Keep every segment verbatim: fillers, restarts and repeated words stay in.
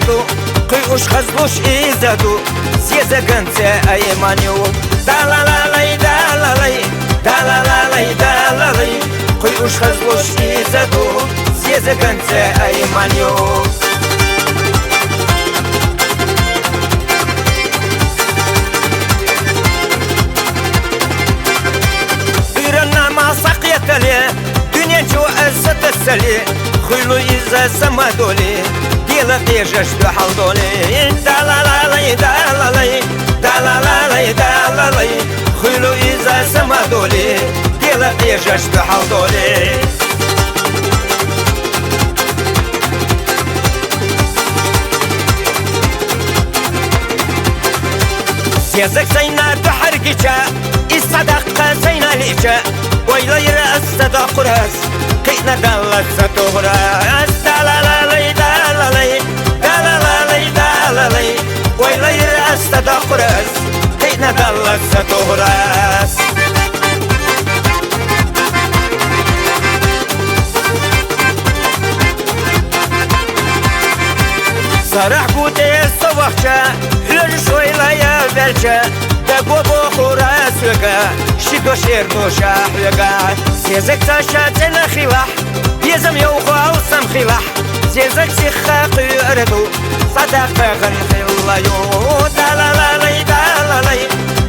ду, кхы уж хазлуш иза ду, зезаганца айман ю. Далалалай, далалай, далалалай, далалай, кхы уж хазлуш иза ду, зезаганца айман ю. Дуьра-нумаз схьакхетале, дуьнен чу аз сатасале, хуьлу иза са ма доле, дела къежаш дуьхьал доле. Далалалай, далалай, далалалай, далалай, хуьлу иза са ма доле, дела къежаш дуьхьал доле. Зезаг сайна дуьхьал гича, иза садаккха сайна лича, ойла йира аз садаккхурас, кхиъна далла сатохурас. Далалалай, далалай, далалалай, далалай, ойла йира аз садаккхурас, кхиъна далла сатохурас. Сарахь гу тӀе со вахча, хьоьжуш ойла я велча, даго бохура соьга, ши дошер доша хьоьга. Зезаг ца ша цӀена хилахь, безам йовха алсам хилахь, зезаг сихха кхуьара ду, садаккха хан хилла ю. Далалалай, далалай,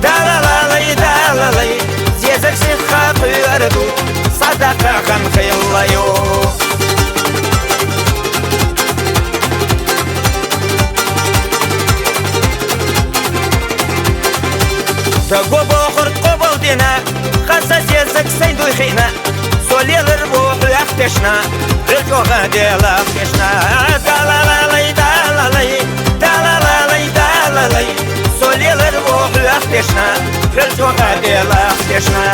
далалалай, далалай, зезаг сихха кхуьара ду, садаккха хан хилла ю. Даго бохург къобалдина, хьаса зезаг сайн дуй хиъна, со лелар бу хьоьх тешна, хьоьл чӀогӀа делах тешна. Далалалай, далалай, далалалай, далалай, со лелар бу хьоьх тешна, хьоьл чӀогӀа делах тешна.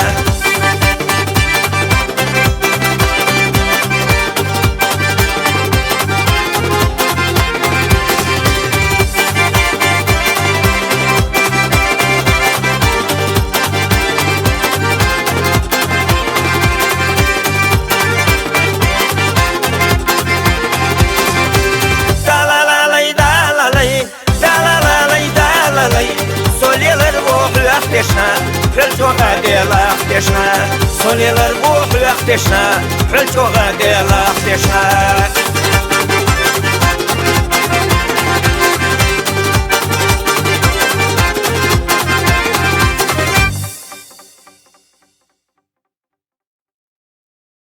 Далалалай, далалай, далалалай, далалай, со лелар бу хьоьх тешна, хьоьл чӀогӀа делах тешна. Со лелар бу хьоьх тешна, хьоьл чӀогӀа делах тешна.